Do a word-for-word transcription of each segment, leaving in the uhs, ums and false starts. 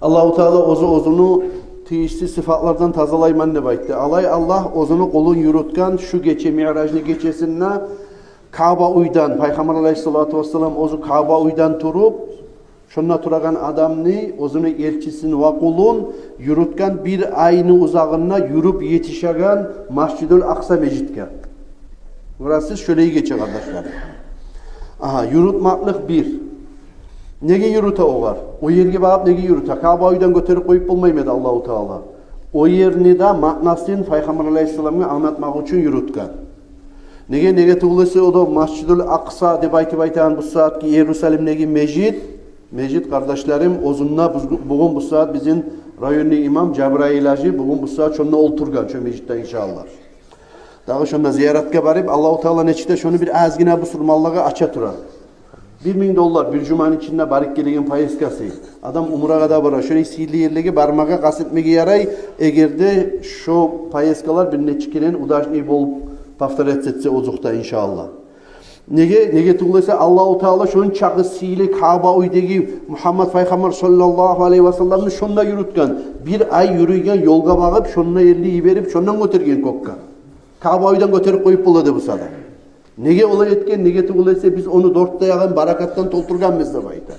Аллагьу Таала оьзю оьзюню тийишли сыфатлардан тазалайман деп айтды. Алай Аллагь оьзюню къулун юрютген шу гече, Миъражны гечесинде Каъба уьйден, Пайхаммар алайгьиссалату вассалам оьзю Каъба уьйден туруп, шонда турагъан адамны, оьзюню элчисин ва къулун юрютген, бир айны узагъында юрюп етишеген Масжидул Акъса межитге. Гёресиз, шолай гече, къардашлар. Агьа, юрютмеклик бир. Неге юрюте огъар? О ерге багъып неге юрюте? Каъба уьйден гётерип къоюп болмаймы эди Аллагьу Таала? О ерни де маънасын Пайхаммар алайгьиссаламгъа англатмакъ учун юрютген. Неге, неге тюгюл эсе, о да Масжидул Акъса деп айтып айтагъан бу сагьатгъы Иерусалимдеги межит, межит, къардашларым, оьзюнде буз-, бугюн бу сагьат бизин районный имам Жабраил гьажи бугюн бу сагьат шонда олтургъан, шо межитде, иншааллагь. Дагъы шонда зияратгъа барып, Аллагьу Таала нечик де шону бир азгъына бусурманлагъа ача тура. Бир минг доллар бир жуманы ичинде барып гелеген поездкасы. Адам умрагъа да бара, шолай сыйлы ерлеге бармагъа къаст этмеге ярай, эгер де шо поездкалар бир нече керен удачный болуп повторяться этсе озокъда, иншааллагь. Неге, неге тюгюл эсе, Аллагьу Таала шончакъы сыйлы Каъба уьйдеги Мугьаммад Пайхаммар саллаллагьу алайгьи ва салламны шонда юрютген, бир ай юрюйген ёлгъа багъып, шонда элни йиберип, шондан гётерген кёкге. Каъба уьйден гётерип къоюп бола эди буса да. Неге олай этген? Неге тюгюл эсе, биз ону дёрт де ягъын баракатдан толтургъанбыз деп айта.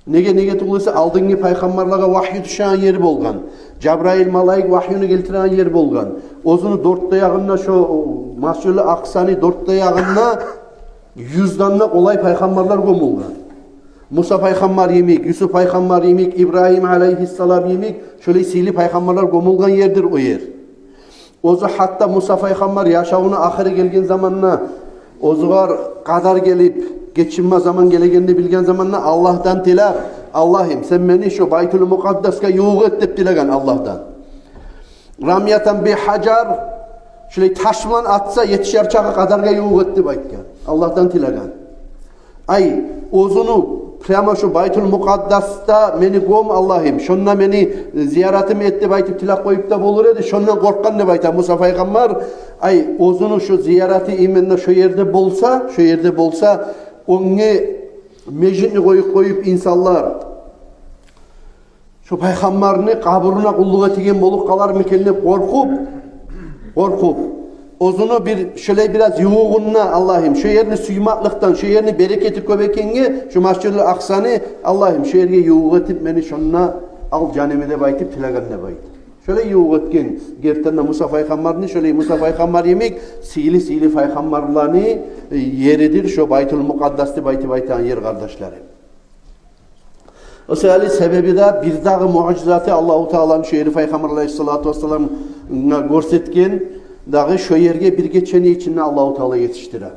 Неге, неге тюгюл эсе, алдынгъы пайхаммарлагъа вагью тюшеген ер болгъан. Жабраил малайик вагьюну гелтиреген ер болгъан. Оьзюню дёрт де ягъында, шо Масжидул Акъсаны дёрт де ягъында юзден де къолай пайхаммарлар гёмюлген. Муса пайхаммар йимик, Юсуп пайхаммар йимик, Ибрагьим алайгьиссалам йимик, шолай сыйлы пайхаммарлар гёмюлген ердир о ер. Оьзю гьатта Муса пайхаммар яшавуну ахыры гелген заманда, оьзюгъар къадар гелип, гечинме заман гелегенни билген заманда Аллагьдан тилеп: «Аллагьым, сен мени шо Байтул Мукъаддасгъа ювукъ эт», — деп тилеген Аллагьдан. «Рамятан би хажар», шолай таш булан атса, етишер чакъы къадаргъа ювукъ эт деп айтгъан, Аллагьдан тилеген. Ай, оьзюню прямо шо Байтул Мукъаддасда мени гём, Аллагьым, шонда мени зияратым эт деп айтып тилеп къоюп да болур эди, шондан къоркъгъан деп айта Муса пайхаммар. Ай, оьзюню шо зияраты именно шо ерде болса, шо ерде болса, оьнге межитни къоюп, къоюп инсанлар шо пайхаммарны къабуруна къуллукъ этеген болуп къалармы экен деп къоркъуп, къоркъуп, оьзюню бир шолай бираз ювугъунда, Аллагьым, шо ерни сюймекликден, шо ерни берекети кёп экенге, шо Масжидул Акъсаны, Аллагьым, шо ерге ювукъ этип мени, шонда ал жаныма деп айтып тилеген деп айта. Шолай ювукъ этген, гертиден де, Муса пайхаммарны, шолай Муса пайхаммар йимик сыйлы-сыйлы пайхаммарланы, э, еридир шо Байтул Мукъаддас деп айтып айтагъан ер, къардашларым. О саялы себеби де, бир дагъы муъжизаты Аллагьу Тааланы шо ери Пайхаммар алайгьиссалату вассаламгъа гёрсетген, дагъы шо ерге бир гечени ичинде Аллагьу Таала етишдире.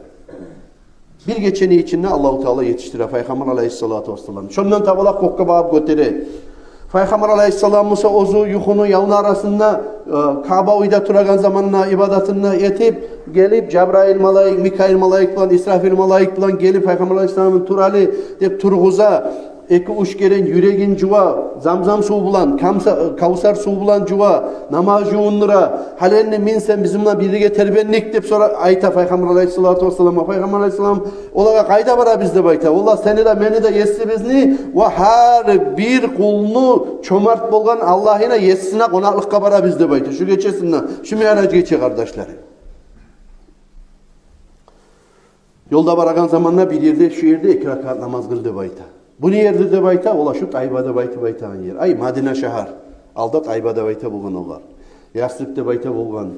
Бир гечени ичинде Аллагьу Таала етишдире Пайхаммар алайгьиссалату вассаламны. Шондан табалакъ кёкге багъып гётере. Пайхаммар алайгьиссалам буса оьзю юхуну, явну арасында, э, Каъба уьйде турагъан заманда ибадатын да этип, гелип, Жабраил малайик, Микаил малайик булан, Исрафил малайик булан гелип, Пайхаммар алайгьиссаламны «Тур гьали» деп тургъуза, эки-уьч керен юрегин жува, замзам сув булан, камса-, кавсар сув булан жува, намаз жувундура. «Гьали энни мин сен бизин булан бирге тербендик», — деп сора айта Пайхаммар алайгьиссалату вассаламгъа. Пайхаммар алайгьиссалам олагъа: «Къайда барабыз?» — деп айта. «Валлагь, сени де, мени де, есибизни ва гьар бир къулну чомарт болгъан Аллагьны есине къонакълыкъгъа барабыз», — деп айта. Шу гечесинде, шу Миъраж гече, къардашларым. Ёлда барагъан заманда бир ерде, шу ерде эки ракаат намаз къыл деп айта. Бу не ердир деп айта? Ола шу Тайба деп айтып айтагъан ер. Ай, Мадина шагьар. Алда Тайба деп айта болгъан огъар. Ясриб деп айта болгъан.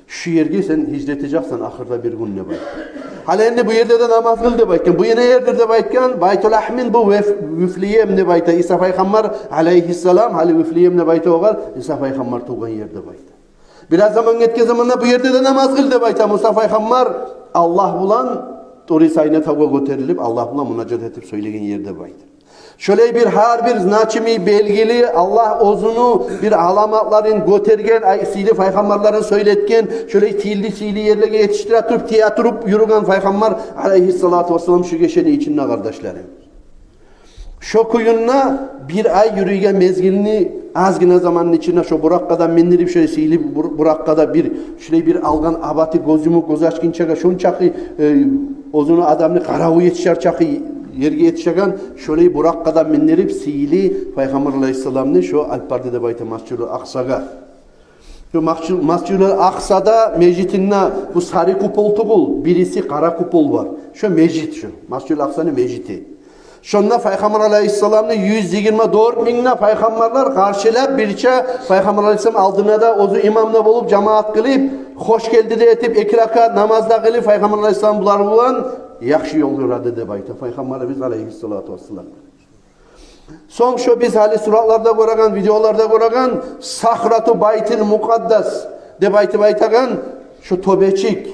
Шу ерге сен гьижрет этежексен ахырда бир гюн деп айта. Гьали энни бу ерде де намаз къыл деп айтгъан. Бу не ердир деп айтгъан? Байтул Лахмин, бу Виф-, Вифлеем деп айта. Иса пайхаммар алайгьиссалам, гьали Вифлеем деп айта огъар, Иса пайхаммар тувгъан ер деп айта. Бираз заман гетген заманда бу ерде де намаз къыл деп айта Муса пайхаммар, Аллагь булан Тури Сайна тавгъа гётерилип, Аллагь булан мунажат этип сёйлеген ер деп айта. Шолай бир, гьар бир значимый, белгили, Аллагь оьзюню бир аламатларын гётерген, ай, сыйлы пайхаммарларын сёйлетген, шолай сыйлы-сыйлы ерлеге етишдире туруп, тие туруп юрюген Пайхаммар алайгьиссалату вассалам шу гечени ичинде, къардашларым. Шо кюйде бир ай юрюйген мезгилни азгъына заманны ичинде шо буракъгъа да миндирип, шолай сыйлы бур-, буракъгъа да бир, шолай бир алгъан абаты гёз юмуп, гёз ачгъынчагъа шончакъы, э, оьзюню адамны къараву етишер чакъы ерге етишеген, шолай Буракъгъа да миндирип, сыйлы Пайхаммар алайгьиссаламны шо алып барды деп айта Масжидул Акъсагъа. Шо Масжи-, Масжидул Акъсада межитинде бу сари купол тюгюл, бириси къара купол бар. Шо межит шо, Масжидул Акъсаны межити. Шонда Пайхаммар алайгьиссаламны юз йигирма дёрт минг де пайхаммарлар къаршылап, бирче Пайхаммар алайгьиссалам алдына да оьзю имам да болуп, жамаат къылып, хош гелди де этип, эки ракаат намаз да къылып, Пайхаммар алайгьиссалам булар булан яхшы ёл ёрады деп айта. Пайхаммарыбыз алайгьиссалату вассалам. Сонг шо биз гьали суратларда гёреген, видеоларда гёреген Сахрату Байтил Мукъаддас деп айтып айтагъан шо тёбечик,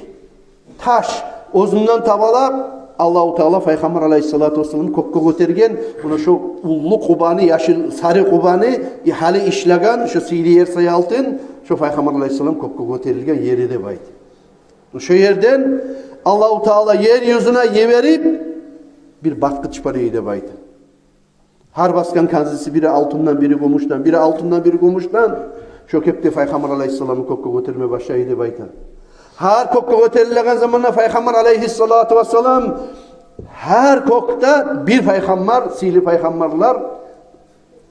таш, оьзюнден табалап Аллагьу Таала Пайхаммар алайгьиссалату вассаламны кёкге гётерген. Муна шо уллу Къубаны, яшыл, сари Къубаны, и гьали ишлеген шо сыйлы ер саялтын, шо Пайхаммар алайгьиссалам кёкге гётерилген ери деп айта. Шо ерден Аллагьу Таала ер юзюне йиберип, бир басгъыч бар эди деп айта. Гьар басгъан казнасы бири алтындан, бири гюмюшден, бири алтындан, бири гюмюшден. Шо кепде Пайхаммар алайгьиссаламны кёкге гётерме башлай эди деп айта. Гьар кёкге гётерилеген заманда Пайхаммар алайгьиссалату вассалам, гьар кёкде бир пайхаммар, сыйлы пайхаммарлар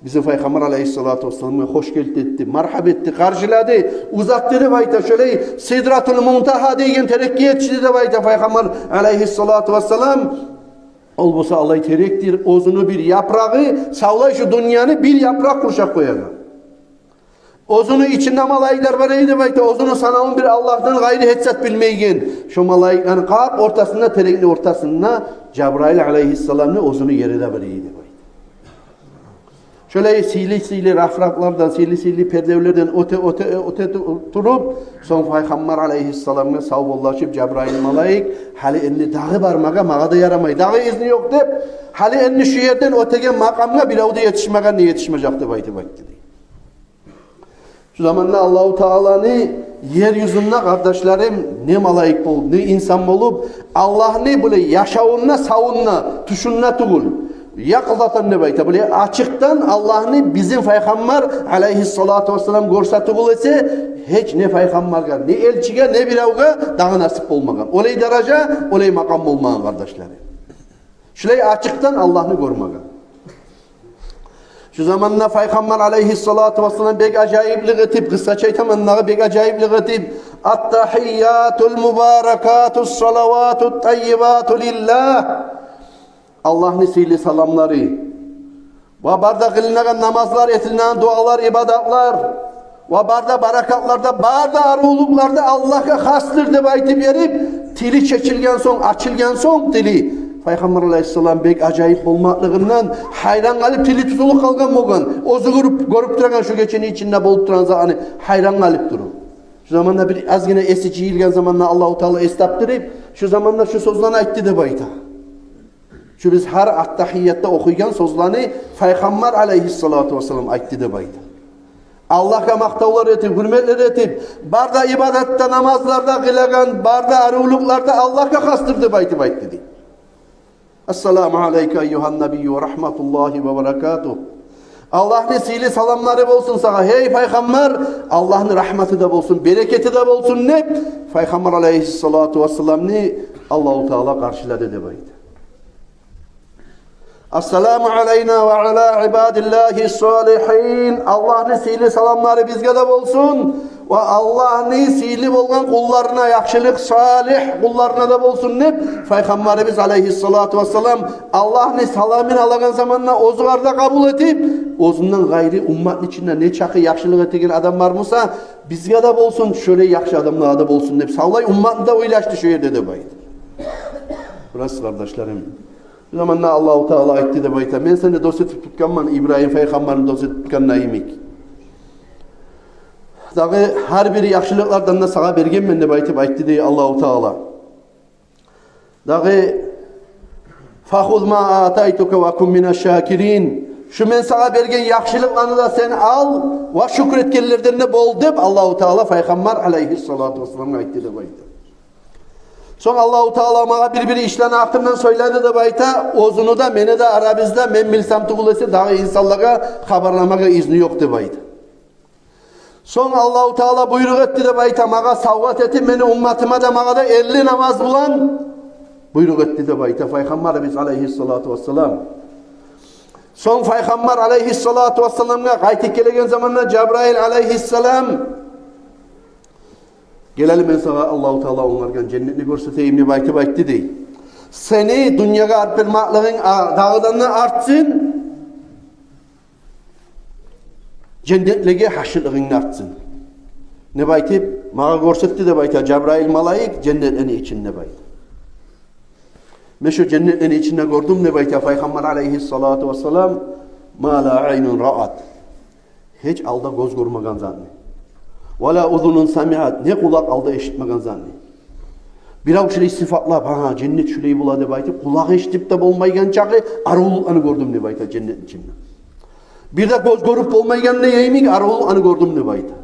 бизин Пайхаммар алайгьиссалату вассаламгъа хош гелди этди, маргьаба этди, къаршылады, узатды деп айта. Шолай Сидратул Мунтагьа деген терекге етишди деп айта Пайхаммар алайгьиссалату вассалам. Ол буса алай терекдир, оьзюню бир япырагъы савлай шу дюньяны бир япыракъ къуршап къоягъан. Оьзюню ичинде малайиклер бар эди деп айта, оьзюню санавун бир Аллагьдан къайры гьеч зат билмейген. Шо малайиклени къап ортасында, терекни ортасында Жабрайыл алайгьиссаламны оьзюню ери де бар эди деп айта. Шолай сыйлы-сыйлы рафрафлардан, сыйлы-сыйлы пердевлерден оьте, оьте, оьте ту-, туруп, сонг Пайхаммар алайгьиссаламгъа савболлашып, Жабрайыл малайик, гьали энни дагъы бармагъа магъа да ярамай, дагъы изну ёкъ деп, гьали энни шу ерден оьтеген макъамгъа бирев де етишмеген, не етишмежек деп айтып айтды дей. Шу заманда Аллагьу Тааланы ер юзюнде, къардашларым, не малайик болуп, не инсан болуп, Аллагьны булай яшавунда, савунда, тюшюнде тюгюл, якъзатан деп айта, булай ачыкъдан Аллагьны бизин Пайхаммар алайгьиссалату вассалам гёрсе тюгюл эсе, гьеч не пайхаммаргъа, не элчиге, не биревге дагъы насип болмагъан. Олай даража, олай макъам болмагъан, къардашларым. Шулай ачыкъдан Аллагьны гёрмеге. Шу заманда Пайхаммар алайгьиссалату вассалам бек ажайыплыкъ этип, къыссача айтаман дагъы, бек ажайыплыкъ этип: «Аттагьиятул мубаракатус салаватут таййибату лиллагь». Аллагьны сыйлы саламлары ва бары да къылынагъан намазлар, этилинеген дуалар, ибадатлар ва бары да баракатлар да, бары да арувлукълар да Аллагьгъа хасдыр деп айтып берип, тили чечилген сонг, ачылгъан сонг тили, Пайхаммар алайгьиссалам бек ажайып болмакълыгъындан гьайран къалып, тили тутулуп къалгъан болгъан. Оьзю гёрюп, гёрюп турагъан шу гечени ичинде болуп турагъан затны гьайран къалып туруп. Шу заманда бир азгъына эси жыйылгъан заманда Аллагьу Таала эс тапдырып, шу заманда шу сёзлени айтды деп айта. Шу биз гьар аттагьиятда охуйгъан сёзлени Пайхаммар алайгьиссалату вассалам айтды деп айта. Аллагьгъа макътавлар этип, гьюрметлер этип, бары да ибадатда, намазларда къылагъан, бары да арувлукълар да Аллагьгъа хасдыр деп айтып айтды дей. «Ассаламу алайка айюгьан набийю ва рагьматуллагьи ва баракатугь». Аллагьны сыйлы саламлары болсун сагъа, гьей Пайхаммар, Аллагьны рагьматы да болсун, берекети де болсун деп, Пайхаммар алайгьиссалату вассаламны Аллагьу Таала къаршылады деп айта. «Ассаламу алайна ва ала ибадиллагьи салигьин». Аллагьны сыйлы саламлары бизге де болсун ва Аллагьны сыйлы болгъан къулларына, яхшылыкъ, салигь къулларына да болсун деп, Пайхаммарыбыз алайгьиссалату вассалам Аллагьны саламын алагъан заманда оьзюгер де къабул этип, оьзюнден къайры умматны ичинде не чакъы яхшылыкъ этеген адам бар буса, бизге де болсун, шолай яхшы адамлагъа да болсун деп, савлай умматны да ойлашды шо ерде деп айта. Бурасы, къардашларым, Шу заманда Аллагьу Таала айтды деп айта: «Мен сени дос этип тутгъанман, Ибрагьим пайхаммарны дос этип тутгъан йимик». Дагъы гьар бир яхшылыкълардан да сагъа бергенмен деп айтып айтды дей Аллагьу Таала. Дагъы: «Фахуз ма атайтука ва кун мина шакирин». Шу мен сагъа берген яхшылыкъланы да сен ал ва шюкюр этгенлерден де бол деп Аллагьу Таала Пайхаммар алайгьиссалату вассаламгъа айтды деп айта. Сонг Аллагьу Таала магъа бир-бир ишлени гьакъындан сёйледи деп айта, оьзюню де, мени де арабызда, мен билсем тюгюл эсе, дагъы инсанлагъа хабарламагъа изну ёкъ деп айта. Сонг Аллагьу Таала буйрукъ этди деп айта, магъа савгъат этип, мени умматыма да, магъа да элли намаз булан буйрукъ этди деп айта Пайхаммарыбыз алайгьиссалату вассалам. Сонг Пайхаммар алайгьиссалату вассаламгъа къайтып гелеген заманда Жабраил алайгьиссалам: «Гел гьали, мен сагъа Аллагьу Таала онгаргъан женнетни гёрсетейим», — деп айтып айтды дей. «Сени дюньягъа алып бармакълыгъынг а-, дагъыдан да артсын, женнетлеге гьашыкълыгъынг да артсын», — деп айтып, магъа гёрсетди деп айта Жабраил малайик женнетлени ичин деп айта. «Мен шо женнетлени ичинде гёрдюм, — деп айта Пайхаммар алайгьиссалату вассалам, — ма ла айнун раат». Гьеч алда гёз гёрмеген затны. «Ва ла узунун самиат», не къулакъ алда эшитмеген затны. Бирев шулай сыфатлап, «Гьа, женнет шулай бола», — деп айтып, къулагъы эшитип де болмайгъан чакъы арувлукъланы гёрдюм деп айта женнет ичинде. Бир де гёз гёрюп болмайгъан не йимик арувлукъланы гёрдюм деп айта.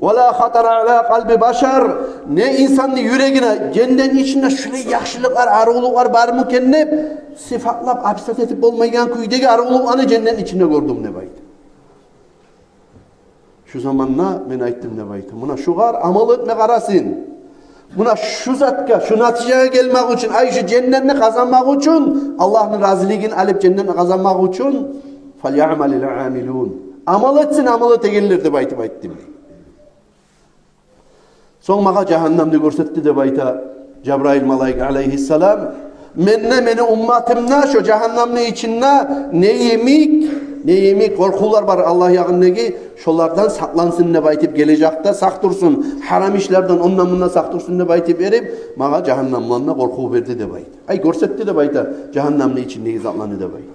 «Ва ла хатара ала къалби башар», не инсанны юрегине, женнетни ичинде шулай яхшылыкълар, арувлукълар бармы экен деп, сыфатлап, описать этип болмайгъан кюйдеги арувлукъланы женнетни ичинде гёрдюм деп айта. Шу заманда мен айтдым деп айта: «Муна шугъар амал этме къарасын. Муна шу затгъа, шу натижагъа гелмек учун, ай, шу женнетни къазанмакъ учун, Аллагьны разилигин алып, женнетни къазанмакъ учун, фальяъмалил амилун. Амал этсин амал этегенлер», — деп айтып айтдым. Сонг магъа жагьаннамны гёрсетди деп айта Жабраил малайик алайгьиссалам. Мен де, мени умматым да шо жагьаннамны ичинде не йимик, не йимик къоркъувлар бар Аллагь ягъындагъы, шолардан сакълансын деп айтып, гележекде сакъ турсун, гьарам ишлерден, ондан-мундан сакъ турсун деп айтып берип, магъа жагьаннамдан да къоркъув берди деп айта. Ай, гёрсетди деп айта жагьаннамны ичиндеги затланы деп айта.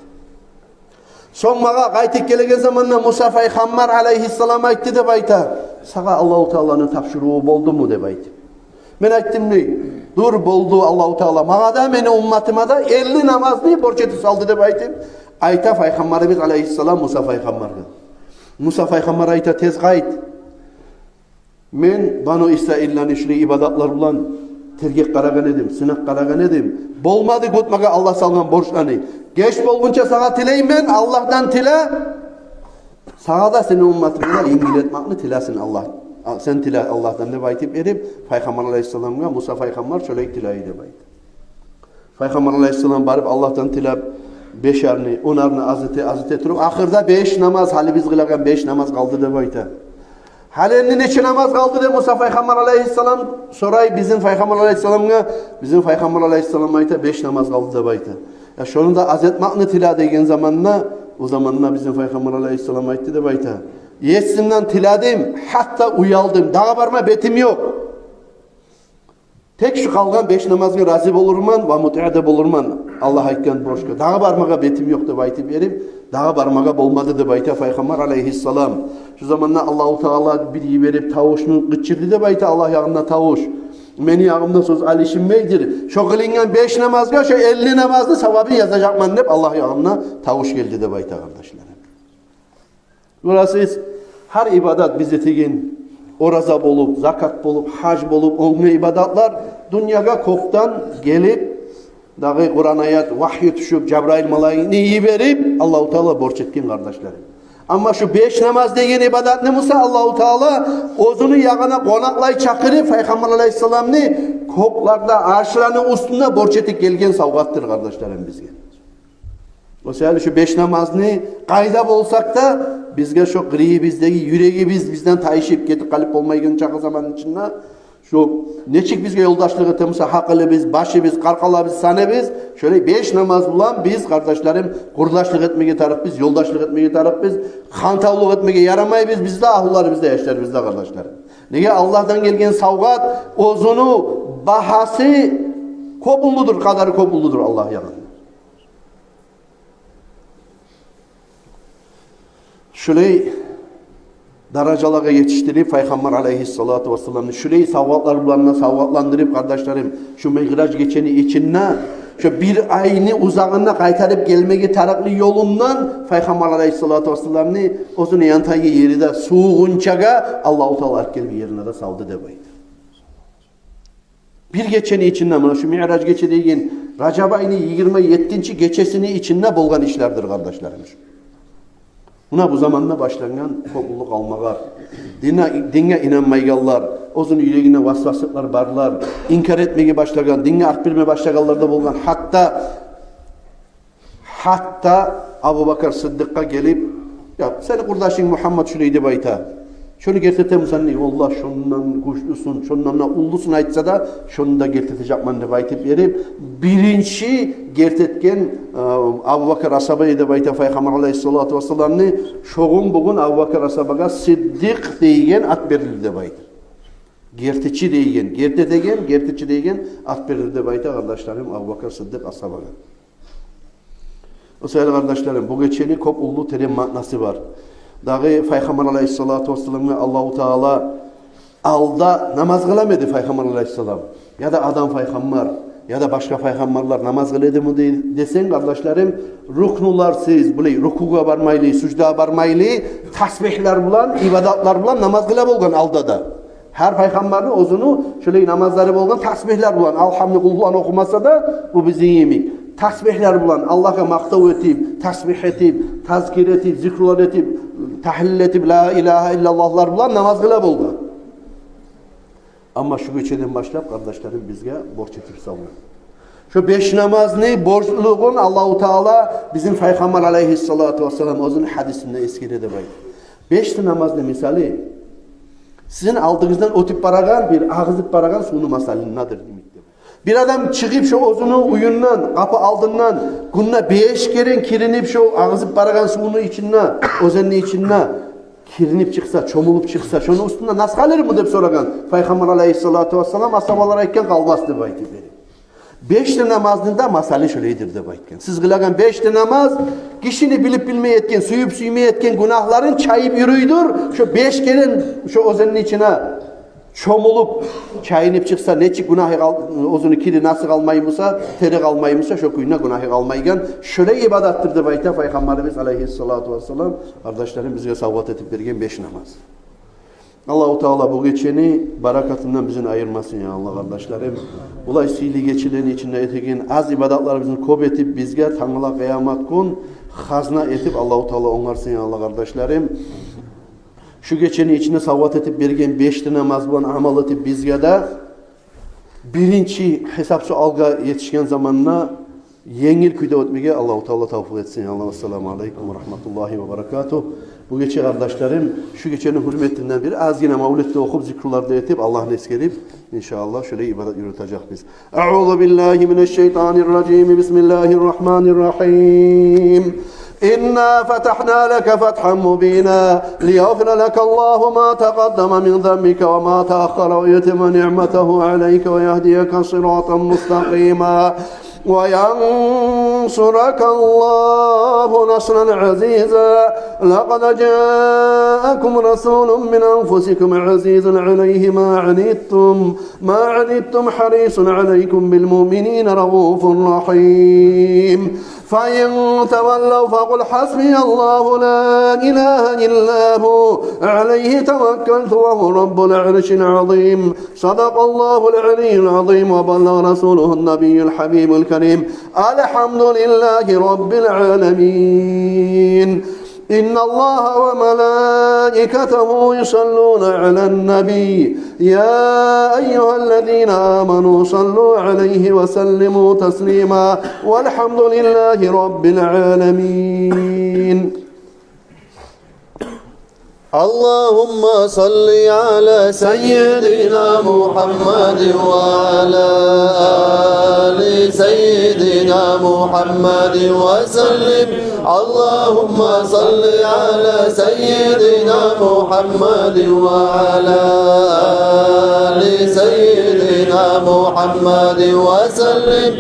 Сонг магъа къайтып гелеген заманда Муса пайхаммар алайгьиссалам айтды деп айта: «Сагъа Аллагьу Тааланы тапшуруву болдуму?» — деп айтып. Мен айтдым дей: «Дюр, болду, Аллагьу Таала магъа да, мени умматыма да элли намазны борч этип салды», — деп айтып айта пайхаммарыбыз алайгьиссалам Муса пайхаммаргъа. Муса пайхаммар айта: «Тез къайт. Мен Бану Исраилланы шулай ибадатлар булан тергеп къарагъан эдим, сынап къарагъан эдим. Болмады гютмеге Аллагь салгъан борчланы. Геч болгъунча сагъа тилеймен, Аллагьдан тиле. Сагъа да, сени умматынга да енгил этмекни тилесин Аллагь. А, сен тиле Аллагьдан», — деп айтып берип, пайхаммар алайгьиссаламгъа Муса пайхаммар шолай тилей деп айта. Пайхаммар алайгьиссалам барып Аллагьдан тилеп, бешерни, онарны аз эте, аз эте туруп, ахырда беш намаз, гьали биз къылагъан беш намаз къалды деп айта. «Гьали энни нече намаз къалды?» — деп Муса пайхаммар алайгьиссалам сорай бизин пайхаммар алайгьиссаламгъа. Бизин пайхаммар алайгьиссалам айта: «Беш намаз къалды», — деп айта. «Я, шону да аз этмекни тиле», — деген заманда, о заманда бизин пайхаммар алайгьиссалам айтды деп айта: «Есимден тиледим, гьатта уялдым, дагъы барма бетим ёкъ. Тек шу къалгъан беш намазгъа рази болурман ва мутиъ де болурман Аллагь айтгъан борчгъа. Дагъы бармагъа бетим ёкъ», — деп айтып берип, дагъы бармагъа болмады деп айта пайхаммар алайгьиссалам. Шу заманда Аллагьу Таала бир йиберип тавушну къычырды деп айта, Аллагь ягъында тавуш. «Мени ягъымда сёз алышынмайдыр. Шо къылынгъан беш намазгъа шо элли намазны савабын язажакъман», — деп Аллагь ягъында тавуш гелди деп айта, къардашларым. Гёресиз, гьар ибадат биз этеген, ораза болуп, закат болуп, гьаж болуп, оьзге ибадатлар дюньягъа кёкден гелип, дагъы Къуран аят, вагьйу тюшюп, Жабраил малайикни йиберип, Аллагьу Таала борч этген, къардашларым. Амма шу беш намаз деген ибадатны буса Аллагьу Таала оьзюню ягъына къонакълай чакъырып, пайхаммар алайгьиссаламны кёклерде, аршланы уьстюнде борч этип гелген савгъатдыр, къардашларым, бизге. О саялы шу беш намазны къайда болсакъ да, бизге шо къырыйыбыздагъы, юрегибиз бизден тайышып гетип къалып болмайгъан чакъы заманны ичинде, шо нечик бизге ёлдашлыкъ эте буса гьакъылыбыз, башыбыз, къаркъарабыз, саныбыз, шолай беш намаз булан биз, къардашларым, къурдашлыкъ этмеге тарыкъбыз, ёлдашлыкъ этмеге тарыкъбыз, хантавлукъ этмеге ярамайбыз биз де, агьлюлерибиз де, яшларыбыз да, къардашларым. Неге, Аллагьдан гелген савгъат, оьзюню багьасы кёп уллудур, къадары кёп уллудур Аллагь ягъында. Шулай даражалагъа етишдирип, пайхаммар алайгьиссалату вассаламны шулай савгъатлар булан да савгъатландырып, къардашларым, шу Миъраж гечени ичинде, шу бир айны узагъында къайтарып гелмеге тарыкълы ёлундан пайхаммар алайгьиссалату вассаламны оьзюню янтайгъы ери де сувугъунчагъа Аллагьу Таала алып гелип ерине де салды деп айта. Бир гечени ичинде, муна шу Миъраж гече деген Ражаб айны йигирма еттинчи гечесини ичинде болгъан ишлердир, къардашларым. Муна бу заманда башлангъан кёп уллу къалмагъар. Динге, динге инанмайгъанлар, Оьзюню юрегинде васваслыкълар барлар, инкар этмеге башлагъан, динге арт берме башлагъанлар да болгъан. Гьатта, гьатта Абубакар Сыддыкъгъа гелип: «Я, сени къурдашынг Мугьаммат шулай деп айта. Шону герти этемисен?» — дей. «Валлагь, шондан гючлюсюн, шондан да уллусун айтса да, шону да герти этежекмен», — деп айтып берип, биринчи герти этген, э, Абубакар асгьаба деп айта Пайхаммар алайгьиссалату вассаламны. Шо гюн бугюн Абубакар асгьабагъа Сыддыкъ дейген ат берилди деп айта. Гертичи дейген, герти этеген, гертичи дейген ат берилди деп айта, къардашларым, Абубакар Сыддыкъ асгьабагъа. О саялы, къардашларым, бу гечени кёп уллу, терен маънасы бар. Дагъы Пайхаммар алайгьиссалату вассаламгъа Аллагьу Таала алда намаз къыламы эди Пайхаммар алайгьиссалам, я да Адам пайхаммар, я да башгъа пайхаммарлар намаз къыла эдими де-, десенг, къардашларым, рукнуларсыз, булай рукугъа бармайлы, суждагъа бармайлы, тасбигьлер булан, ибадатлар булан намаз къыла болгъан алда да. Гьар пайхаммарны оьзюню шолай намазлары болгъан тасбигьлер булан, Алгьамны, Къулгьуланы охумаса да, бу бизин йимик. Тасбигьлер булан, Аллагьгъа макътав этип, тасбигь этип, тазкир этип, зикрулар этип, тагьлил этип, ла илагьа иллаллагьлар булан намаз къыла болгъан. Амма шу гечеден башлап, къардашларым, бизге борч этип салды. Шо беш намазны борчлулугъун Аллагьу Таала бизин Пайхаммар алайгьиссалату вассалам оьзюню гьадисинде эсгере деп айта. Беш де намазны мисалы, сизин алдыгъыздан оьтюп барагъан бир агъызып барагъан сувну масалындадыр демекдир. Бир адам чыгъып шо оьзюню уьюнден, къапу алдындан гюнде беш керен киринип шо агъызып барагъан сувну ичинде, оьзенни ичинде киринип чыкъса, чомулуп чыкъса, шону уьстюнде нас къалырмы деп сорагъан Пайхаммар алайгьиссалату вассалам. Асгьабалар айтгъан: «Къалмас», — деп айтып берип. Беш де намазны да масалы шолайдыр деп айтгъан. Сиз къылагъан беш де намаз гишини билип билмей этген, сююп сюймей этген гюнагьларын чайып юрюйдюр. Шо беш керен шо оьзенни ичине чомулуп, чайынып чыкъса, нечик гюнагьы къал-, оьзюню кири, насы къалмай буса, тери къалмай буса, шо кюйде гюнагьы къалмайгъан, шолай ибадатдыр деп айта Пайхаммарыбыз алайгьиссалату вассалам, къардашларым, бизге савгъат этип берген беш намаз. Аллагьу Таала бу гечени баракатындан бизин айырмасын, я Аллагь, къардашларым. Булай сыйлы гечелени ичинде этеген аз ибадатларыбызны кёп этип, бизге тангала къыямат гюн хазна этип Аллагьу Таала онгарсын, я Аллагь, къардашларым. Шу гечени ичинде савгъат этип берген беш де намаз булан амал этип, бизге де биринчи гьисап суалгъа етишген заманда енгил кюйде оьтмеге Аллагьу Таала тавфикъ этсин, я Аллагь. Ассаламу алайкум ва рагьматуллагьи ва баракатугь. Бу гече, къардашларым, шу гечени гьюрметинден бир азгъына мавлет де охуп, зикрулар да этип, Аллагьны эсгерип, иншааллагь, шолай ибадат юрютежекбиз. أعوذ بالله من الشيطان الرجيم. بسم الله الرحمن الرحيم. إنا فتحنا لك فتحا مبينا ليغفر لك الله ما تقدم من ذنبك وما تأخر ويتم نعمته عليك ويهديك صراطا مستقيما وينصرك الله نصرا عزيزا. لقد جاءكم رسول من أنفسكم عزيز عليه ما عنتم ما عنتم حريص عليكم بالمؤمنين رءوف رحيم. فإن تولوا فقل حسبي الله لا إله إلا هو عليه توكلت وهو رب العرش العظيم. صدق الله العلي العظيم وبلغ رسوله النبي الحبيب الكريم. الحمد لله رب العالمين. إن الله وملائكته يصلون على النبي، يا أيها الذين آمنوا صلوا عليه وسلموا تسليما. والحمد لله رب العالمين. اللهم صل على سيدنا محمد وعلى آل سيدنا محمد وسلم. اللهم صل على سيدنا محمد وعلى آل سيدنا محمد وسلم.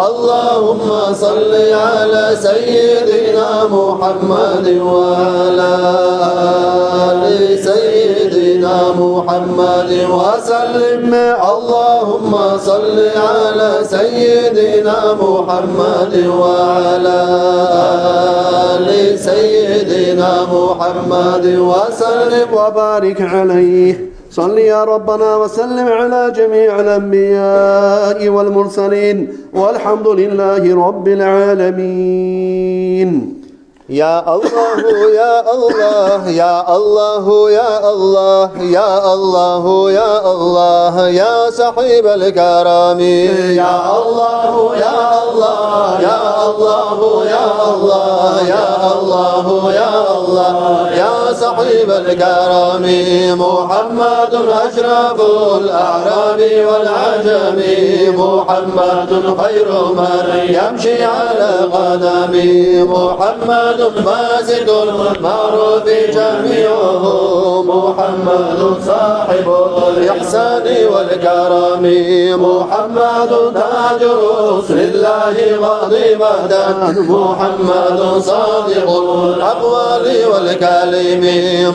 اللهم صل على سيدنا محمد وعلى آل سيدنا محمد وسلم. اللهم صل على سيدنا محمد وعلى آل سيدنا محمد وسلم وبارك عليه. صل يا ربنا وسلم على جميع الأنبياء والمرسلين، والحمد لله رب العالمين. يا الله، يا الله، يا الله، يا الله، يا الله، يا الله، يا صاحب الكرم. يا الله، يا الله، يا الله، يا الله، يا الله، يا الله، يا صاحب الكرم. محمد أشرف الأعراب والعجم، محمد خير من يمشي على قدم، محمد باسط المعروف جميعه، محمد صاحب الإحسان والكرم، محمد تاج رسل الله قد مهدا، محمد صادق الأقوال والكلم،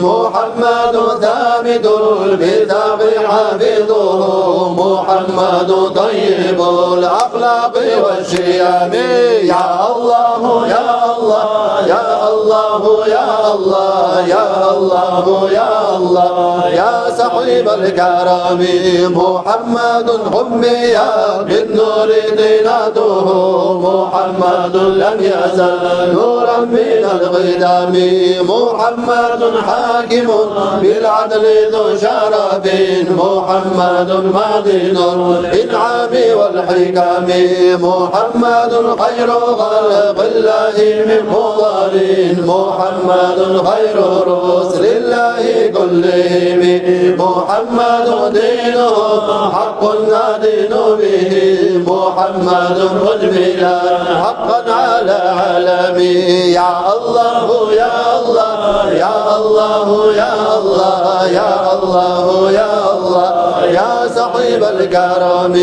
محمد ثابت الميثاق حافظه، محمد طيب الأخلاق والشيم. يا الله، يا الله، يا الله، يا الله، يا الله، يا الله، يا صاحب الكرم. محمد حمي بالنور طينته، محمد لم يزل نورا من القدم، محمد حاكم بالعدل ذو شرف، محمد معدن الإنعام والحكم، محمد خير خلق الله من مضر، محمد خير رسل الله كلهم، محمد دينه حق ندين به، محمد مجملا حقا على علم. يا الله، يا الله، يا الله، يا الله، يا الله، يا الله، يا صاحب الكرم.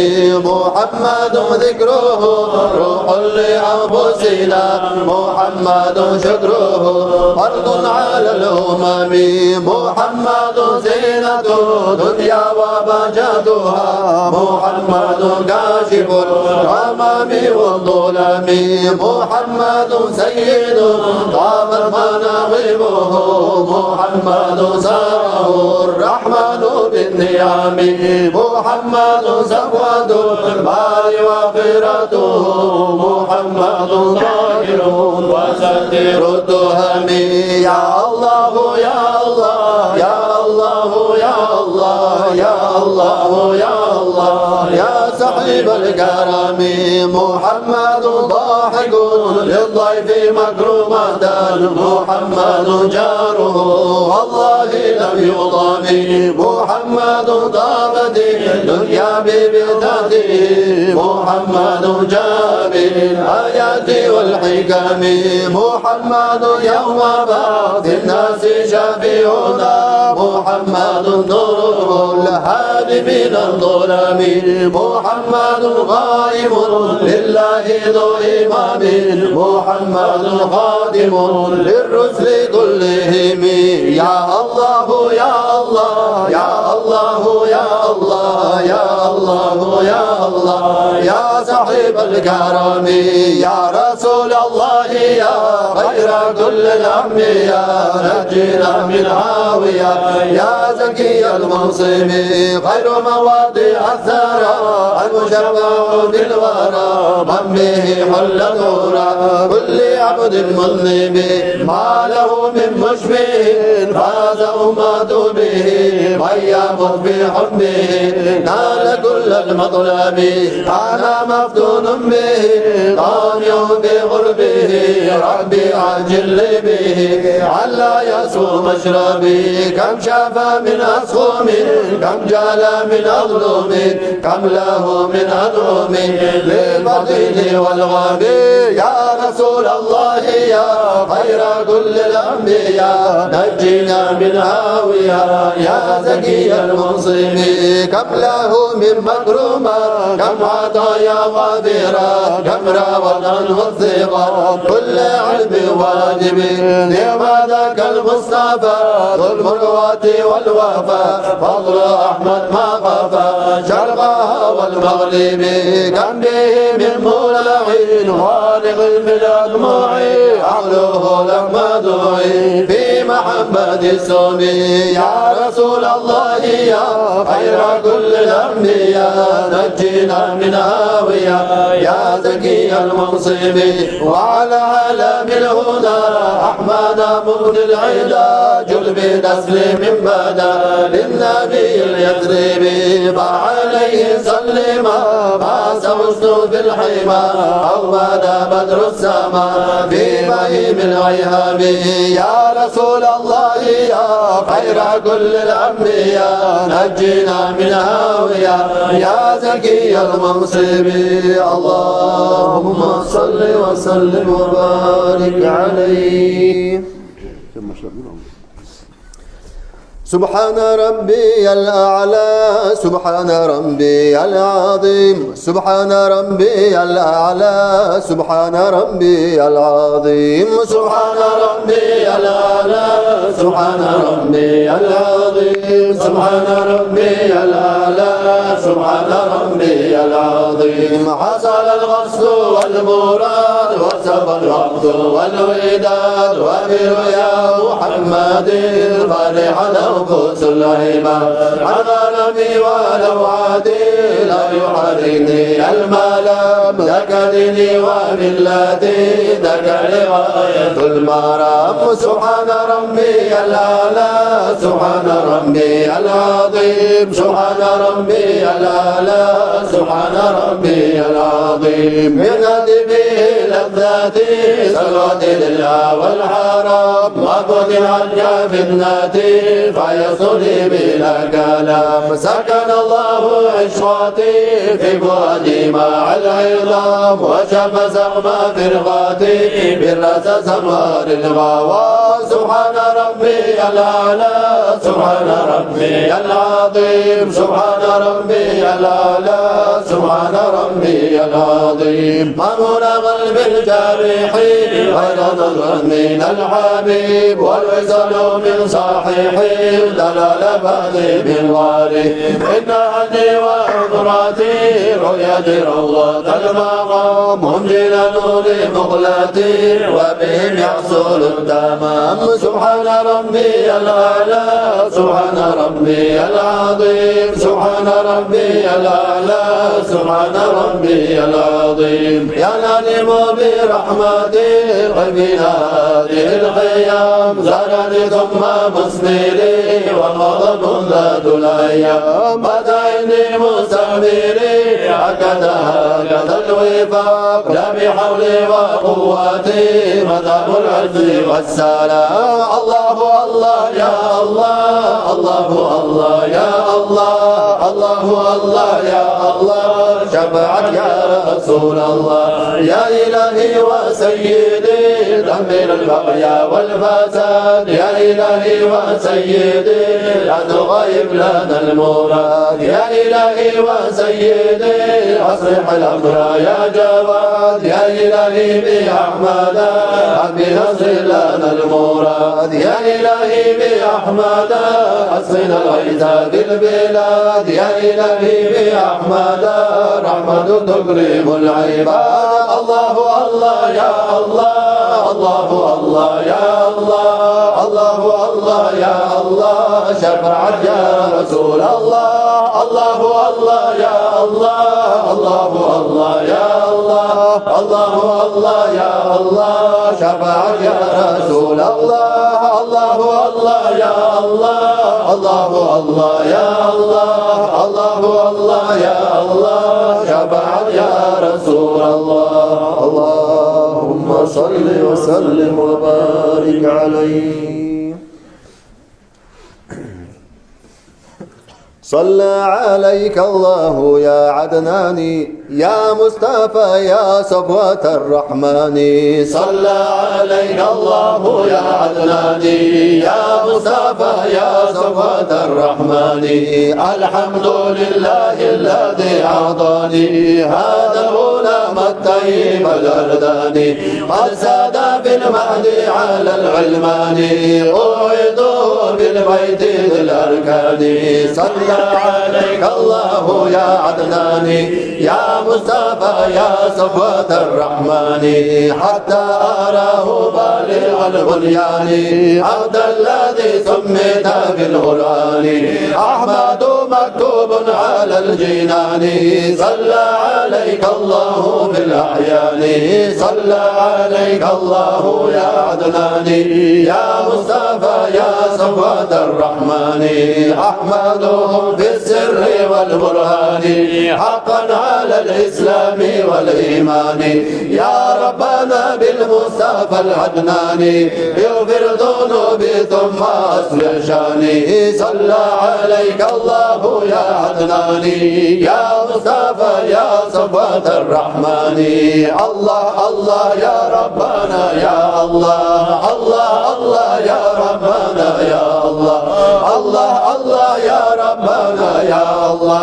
محمد ذكره روح لأنفسنا، محمد شكره فرض على الأمم، محمد زينة الدنيا وبهجتها، محمد كاشف الغمام والظلم، محمد سيد طابت مناقبه، محمد ساره الرحمن بالنعم، محمد صفوة المال وخيرته، محمد طاهر وستير التهم. يا الله، يا الله، يا الله، يا الله، يا الله، يا الله، يا صاحب الكرم. محمد ضاحك للضيف مكرمة، محمد جاره والله لم يضم، محمد طابت الدنيا ببعثته، محمد جاء بالآيات والحكم، محمد يوم بعث الناس شفيعنا، محمد نوره الهادي من الظلم، محمد قائم لله ذو إمام، محمد خادم للرسل كلهم. يا الله، يا الله، يا الله، يا الله، يا الله، يا الله، يا صاحب الكرم. يا رسول الله، يا خير كل الأنبياء، نجنا من هاوية، يا زكي المنصب، خير مواضع الثرى، المشفع في الورى، من به حل الغرى، كل عبد مذنب، ما له من مشفع، فاز أمة به، من يمت بحبه، نال كل المطلب، أنا مفتون به، طامع بقربه، ربي عجل لي به، ألا يسوء مشربي. كم شفى من أسقم، كم جلا من أظلم، كم له من أنعم للفقير والغبي. يا رسول الله، يا خير كل الأنبياء، نجنا من هاوية، يا زكي المنصف. كم له من مكرمة، كم عطايا وافرة، كم راوت عنه الثقة كل علم وأدب. نعم ذاك المصطفى ذو المروءة والوفاء، فضل أحمد ما خفى شرقها والمغرب. كم به من مولع خالق في الأدمع، عقله لم يدع في محبة السم. يا رسول الله يا خير كل الأنبياء، نجنا من هاوية يا زكي المنصب. وعلى علم الهدى أحمد مغني العدا، جل بتسليم بدا للنبي اليثربي. فعليه سلم ما سوست في الحمى، أو بدا بدر السماء في بهيم العهاب. يا رسول الله يا خير كل الأنبياء، نجنا من هاوية يا زكي المنصب. اللهم صل وسلم وبارك عليه. سبحان ربي الأعلى، سبحان ربي العظيم، سبحان ربي الأعلى، سبحان ربي العظيم، سبحان ربي الأعلى، سبحان ربي العظيم، سبحان ربي الأعلى، سبحان ربي العظيم. حصل القصد والمراد وسبق الوقت والوداد، وبرؤيا محمد فرح نفوس العباد. عن ألمي ولوعتي لا يحركني الملام، ذاك ديني وملتي، ذاك غاية المرام. سبحان ربي الأعلى، سبحان ربي العظيم، سبحان ربي الأعلى، سبحان ربي العظيم. من أدبه لذاتي سلوتي لله والحرام، وفتحت فتنتي فيصلي بلا كلام. سكن الله عشرتي في فؤادي مع العظام، وشف سهم فرقتي بالرأس سمار الغوام. سبحان ربي الأعلى، سبحان ربي العظيم، سبحان ربي الأعلى، سبحان ربي العظيم. ما هنا قلبي الجارح غير نظرة من الحبيب، والوصال من صحيح دلال باطل من غريب. إن حجي وعمرتي رؤيتي روضة المقام، هم جنان لمقلتي وبهم يحصل التمام. سبحان ربي الأعلى، سبحان ربي العظيم، سبحان ربي الأعلى، سبحان ربي العظيم. يا نعيم برحمتي قبل هذه الخيام، زارني ثم مسني لي ومضى منذ ذات الأيام. بدا عندي مستعمري هكذا هكذا الوفاق، لا بحولي وقوتي مذهب العز والسلام. الله الله يا الله، الله الله يا الله، الله الله يا الله، شفاعة يا رسول الله. يا إلهي وسيدي دمر البغي والفساد، يا إلهي وسيدي لا تغيب لنا المراد. يا إلهي وسيدي أصلح الأمر يا جواد، يا إلهي بأحمد بنصر لنا المراد. يا إلهي بأحمد أسقنا الغيث بالبلاد، يا إلهي بأحمد رحمة تكرم العباد. الله الله يا الله، الله الله يا الله، الله الله يا الله، شفاعة يا رسول الله. الله الله يا الله، الله الله يا الله، الله الله يا الله، شفاعة يا رسول الله. الله الله يا الله، الله الله يا الله، الله الله يا الله، شفاعة يا رسول الله. اللهم صل وسلم وبارك عليه. صلى عليك الله يا عدناني، يا مصطفى يا صفوة الرحمن. صلى عليك الله يا عدناني، يا مصطفى يا صفوة الرحمن. الحمد لله الذي أعطاني هذا الغلام الطيب الأرداني، قد ساد في المهد على الغلمان، أوعده بالبيت ذي الأركان. صلى عليك الله يا عدنان، يا مصطفى يا صفوة الرحمن، حتى أراه بالغ البنيان، عبد الذي سميت القرآن. أحمد مكتوب على الجنان، صلى عليك الله في الأعيان، صلى عليك الله يا عدنان، يا مصطفى يا صفوة الرحمن، أحمده في السر والبرهان، حقا على الإسلام والإيمان، يا ربنا بالمصطفى العدناني، اغفر ذنوبي ثم أصلح شاني، صلى عليك الله يا عدناني، يا مصطفى يا صفوة الرحمن. الله الله يا ربنا يا الله، الله الله يا ربنا يا الله، الله الله يا ربنا يا الله.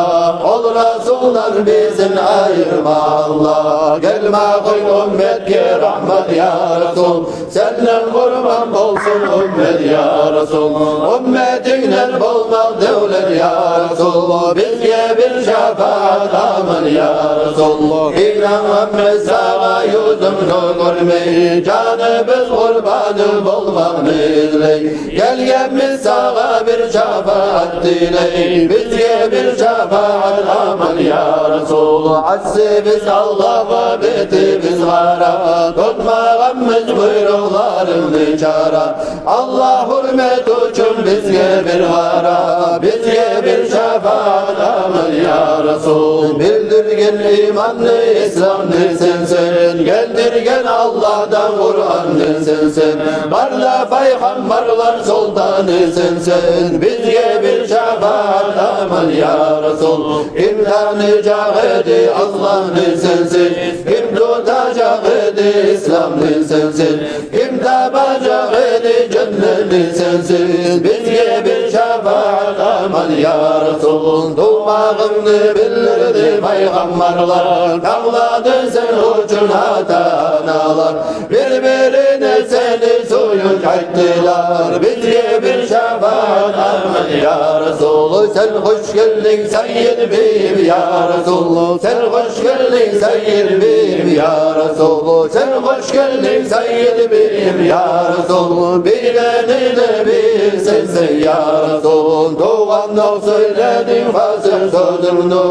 Ол Расулдан бизин айырма, Аллагь. Гелме къой умметге рагьмат, я Расул. Сенден къурбан болсун уммет, я Расул. Умметингден болмакъ девлет, я Расул. Бизге бир шафагьат, аман, я Расул. Инангъанбыз сагъа юзюнгню гёрмей, жаныбыз къурбаны болмакъны излей. Гелгенбиз сагъа бир шафагьат тилей, бизге бир шафагьат, аман, я Расул. Асибиз Аллагьгъа бетибиз къара, тутмагъанбыз буйрукъларынгны чара. Аллагь гьюрмет учун бизге бир къара, бизге бир шафагьат, аман, я Расул. Билдирген иманны, исламны сенсен, гелтирген Аллагьдан Къуранны сенсен, бар да пайхаммарлар султаны сенсен, бизге бир шафагьат, аман, я Расул. Ким таныжакъ эди Аллагьны сенсиз, ким тутажакъ эди исламны сенсиз, ким табажакъ эди женнетни сенсиз, бизге бир шафагьат, аман, я Расул. Тувмагъынгны билдирди пайхаммарлар, тынглады сен учун ата-аналар. Бир-бирине сени сююнч айтдылар, бизге бир шафагьат, аман, я Расул. Сен хош гелдинг, сайид бийим, я Расул. Сен хош гелдинг, сайид бийим, я Расул. Сен хош гелдинг, сайид бийим, я Расул. Бийлени де бийи сенсен, я Расул. Тувгъандокъ сёйлединг фасигь сёзюнгню,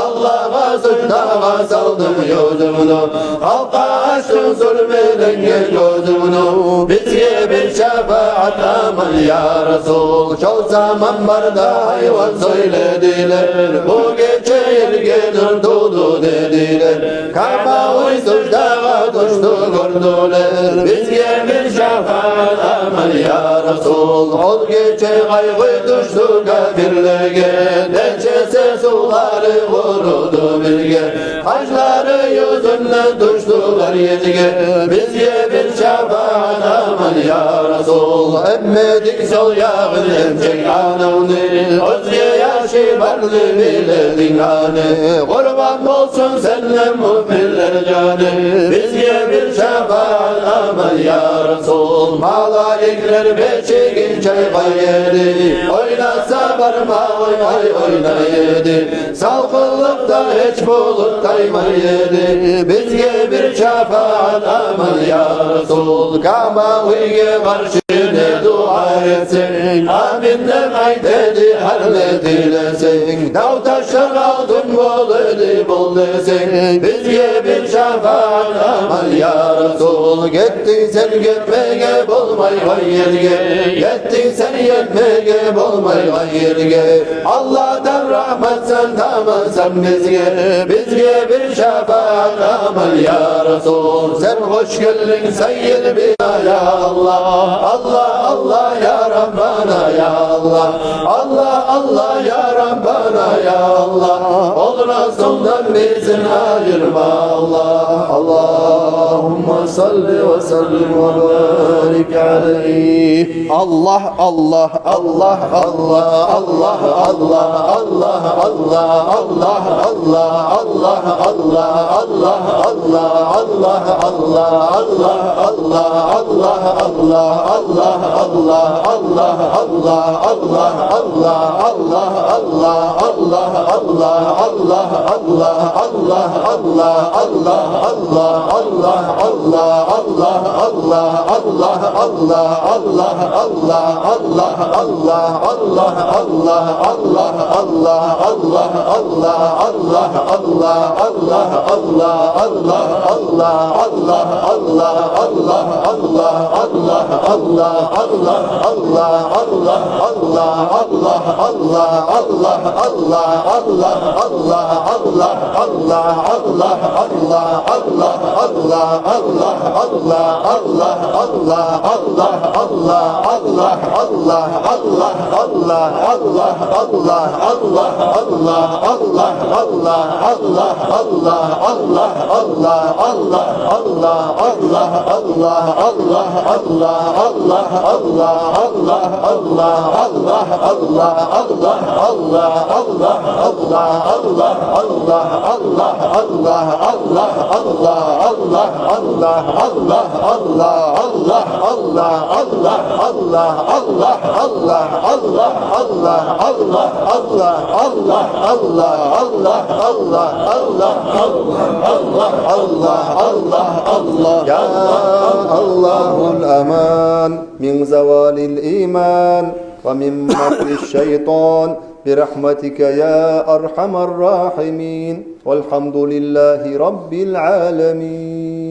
Аллагьгъа суждагъа салдынг юзюнгню, халкъгъа ачдынг сюрмеленген гёзюнгню. Бизге бир шафагьат, аман, я Расул. Шо заман бар да гьайван сёйледилер, бу гече ерге нюр тувду дедилер. Каъба уьй суждагъа тюшдю гёрдюлер, бизге бир шафагьат, аман, я Расул. Ол гече къайгъы тюшдю капирлеге, нечесе сувлары къуруду бирге. Гьажлары юзюнден тюшдюлер ерге, бизге бир шафагьат, аман, я Расул. Эммединг сол ягъын эмчек анавны, оьзге яшы барны билединг гьаны. Къурбан болсун сенден муъминлер жаны, бизге бир шафагьат, аман, я Расул. Малайиклер бешигин чайкъай эди, ойнаса бармагъы ай ойнай эди. Салкъынлыкъда гьеч булут таймай эди, бизге бир шафагьат, аман, я Расул. Каъба уьйге къаршы не дуа этсенг, амин деп айта эди, гьар не тилесенг. Дав-ташлар алтын бола эди, бол десенг, бизге бир шафагьат, аман, я Расул. Гетдинг сен гетмеге болмайгъан ерге, етдинг сен етмеге болмайгъан ерге. Аллагьдан рагьматсан, тамансан бизге, бизге бир шафагьат, аман, я Расул. Сен хош гелдинг, сайид бийим, я Аллагь. Аллагь, Аллагь, я Раббана, я Аллагь. Аллагь, Аллагь, я Раббана, я Аллагь. Ол Расулдан бизин айырма, Аллагь. Аллагьумма салли ва саллим ва барик алайгь. Аллагь, Аллагь, يا الله الأمان من زوال الإيمان ومن مكر الشيطان برحمتك يا أرحم الراحمين. والحمد لله رب العالمين.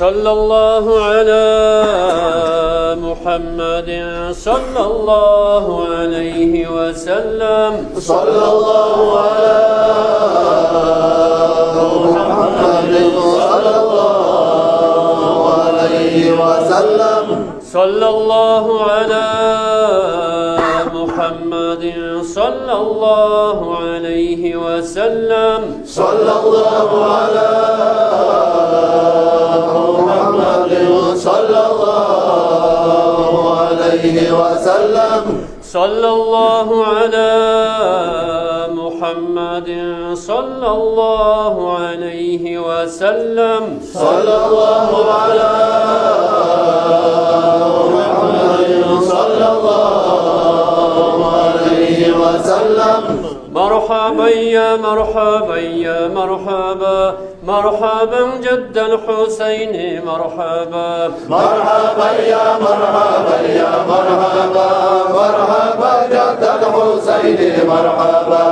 صلى الله على محمد صلى الله عليه وسلم. صلى الله على محمد صلى الله عليه وسلم. صلى الله على محمد صلى الله عليه وسلم. صلى الله على محمد صلى الله عليه وسلم. صلى الله على محمد صلى الله عليه وسلم. صلى الله على محمد صلى الله عليه وسلم. مرحبا يا مرحبا يا مرحبا، مرحبا جد الحسين مرحبا. مرحبا يا مرحبا يا مرحبا، مرحبا جد الحسين مرحبا.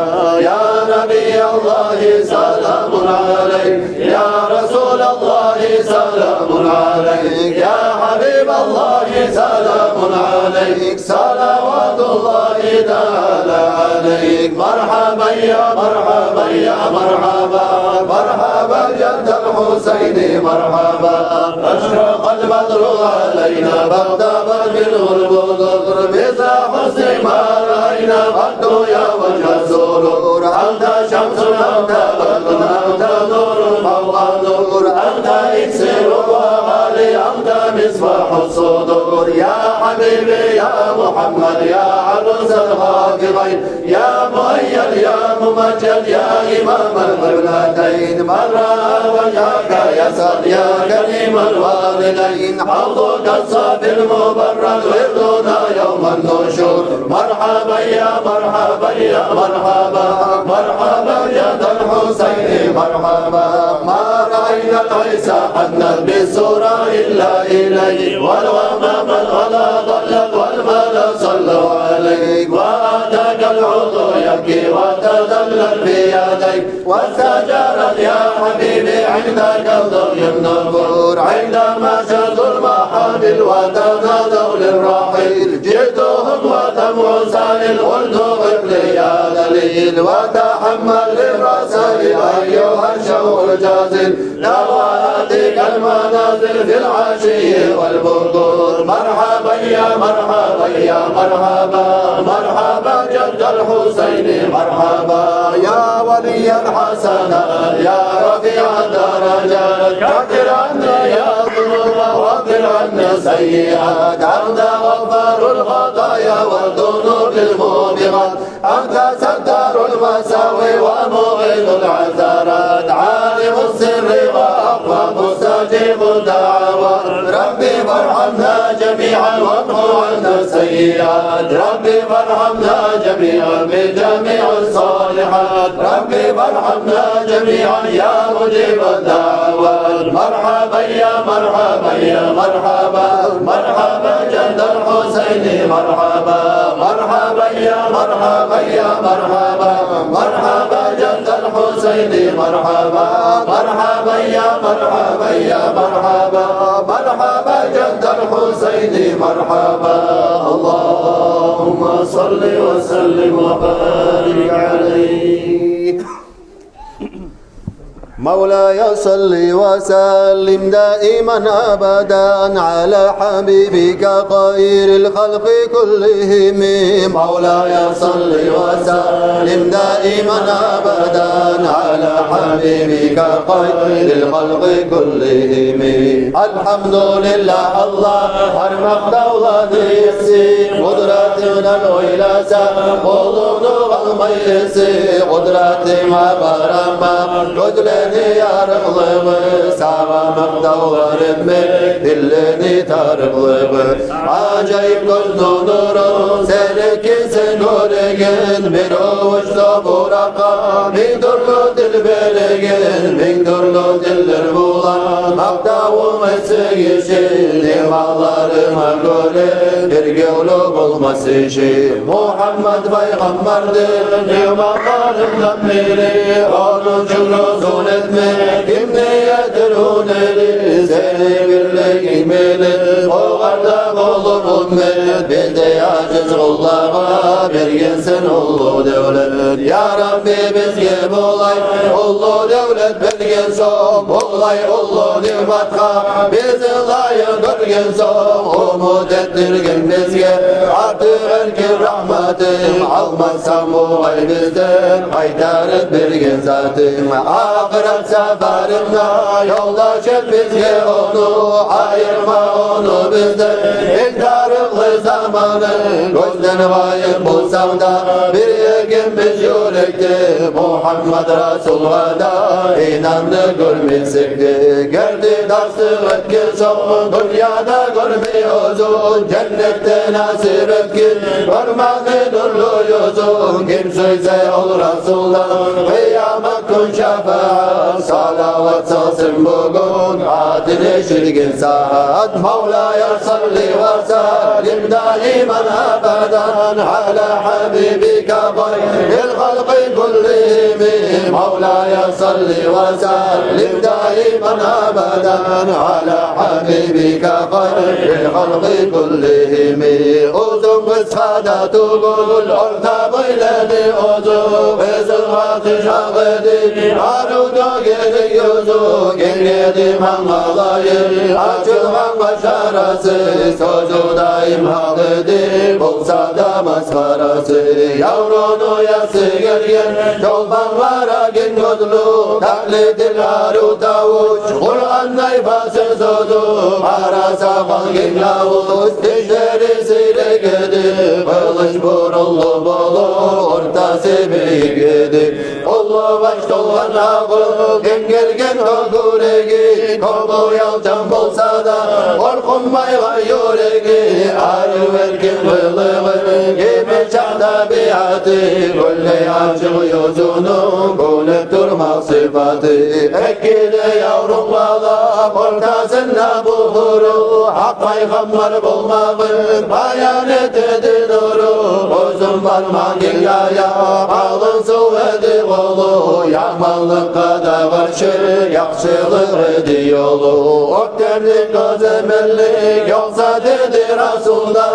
يا نبي الله سلام عليك، يا رسول الله سلام عليك، يا حبيب الله سلام عليك، صلوات الله تعالى عليك. مرحبا يا مرحبا يا مرحبا، مرحبا جد الحسين مرحبا. أشرق البدر علينا فاغتبت منه البدور، مثل حسنك ما رأينا قط يا وجه السرور. أنت شمس أنت بدر أنت نور فوق نور، أنت إكسير وغالي أنت مصباح الصدور. يا حبيبي يا محمد يا عروس الخافقين، يا مؤيد يا ممجد يا إمام القبلتين، من رأى وجهك يسعد يا كريم الوالدين. عرضك الصافي المبرد وردنا يوم النشور. مرحبا يا مرحبا يا مرحبا، مرحبا جد الحسين مرحبا. ما رأينا العيسى حنت بالصورة إلا إليه، والغمام الغلا ظلت والملا صلوا عليك، وأتاك العضو يبكي وتذلل في يديك، واستجارت يا حبيبي عندك الظل النفور، عندما شد المحامل وتنادوا للرحيل، جئتهم ودمع سائل قلت غف لي يا دليل، وتحمل للرسائل أيها الشوق الجازل، نحو أهلك المنازل في العشي والبكور. مرحبا يا مرحبا يا مرحبا، مرحبا جد الحسين مرحبا. يا ولي الحسنات يا رفيع الدرجات، كفر عني يا ذنوب واغفر عني السيئات، أنت غفار الخطايا والذنوب الموبقات، أنت ستار المساوي ومغيث العثرات. عالم السر وأخفى مستجيب الدعوات. رب فارحمنا جميعا وامحو عنا السيئات. رب فارحمنا جميعا بجميع الصالحات. رب فارحمنا جميعا يا مجيب الدعوات. مرحبا يا مرحبا يا مرحبا، مرحبا جد الحسين، مرحبا، مرحبا يا مرحبا يا مرحبا، مرحبا جد الحسين، مرحبا، مرحبا يا مرحبا يا مرحبا، مرحبا جد الحسين، مرحبا. اللهم صل وسلم وبارك عليه. مولاي صل وسلم دائما أبدا على حبيبك خير الخلق كلهم. مولاي صل وسلم دائما أبدا على حبيبك خير الخلق كلهم. Алгьамдулиллагь, Аллагь, гьар макътавланы еси, къудратынгдан ойласа, къулунгну къалмай эси, къудратынга къарама гёзлени ярыкълыгъы, сагъа макътавлар этмек диллени тарыкълыгъы. Ажайып гёзню нуру сен экенсен гёреген, бир овуч сабуракъгъа минг тюрлю тил береген, минг тюрлю тиллер булан макътавунг этсе гиши, ниъматларынга гёре бир гёлю болмас иши. Мугьаммат пайгъамбардыр ниъматларындан бири, ону учун гьюзюн этме ким де етер гьюнери. Сени бирлигинг билип, огъар да болуп уммат, бизге ажиз къуллагъа бергенсен уллу девлет. Я Рабби, бизге булай уллу девлет берген сонг, булай уллу ниъматгъа бизин лайыкъ гёрген сонг, умут этдирген бизге артыкъ эркин рагьматынг. Алмасанг бугъай бизден къайтарып берген затынг. Ахырат сапарында ёлдаш эт бизге ону, айырма ону бизден инг тарыкълы заманы. Гёзден гъайып болсанг да, бир эгенбиз юрекде Мугьаммат Расулгъа да, инанды гёрмесек де. Герти тасдыкъ этген сонг, дюньяда гёрмей оьзюн, женнетде насип этгин гёрмеге нюрлю юзюн. Ким сюйсе ол Расулдан къыямат гюн шафагьат, салават салсын бугюн атын эшитген сагьат. مولاي صل وسلم دائما أبدا على حبيبك خير الخلق كلهم. مولاي صل وسلم دائما أبدا على حبيبك خير الخلق كلهم. Узун къысгъа да тюгюл, орта бойлу эди оьзю, къызыл гьатыш акъ эди, арив гёк эди юзю, генг эди мангалайы, ачылгъан къашлары, сёзю даим гьакъ эди, болса да масхарасы. Явруну ясы гелген чолпанлар генг гёзлю, татли тил, арив тавуш, Къурандай фасигь сёзю, къара сакъал, генг авуз, тишлери сийрек эди, къылыч бурунлу болуп, ортасы бийик эди. Уллу баш, толгъан акъыл, генг гелген кёкюреги, кёп уялчан болса да, къоркъунмайгъан юреги, арив эркин къылыгъы, гимик чакъ табиаты, гюлдей ачыкъ юзюню, гюлюп турмакъ сыпаты. Эки де яврукъ бала, ортасында бу гьуру, Гьакъ пайгъамбар болмагъын баян этеди нуру. Узун бармагъын яя, къалын сув эди къолу, яманлыкъгъа да къаршы яхшылыкъ эди ёлу. Оьктемдик гёземеллик ёкъ зат эди Расулда,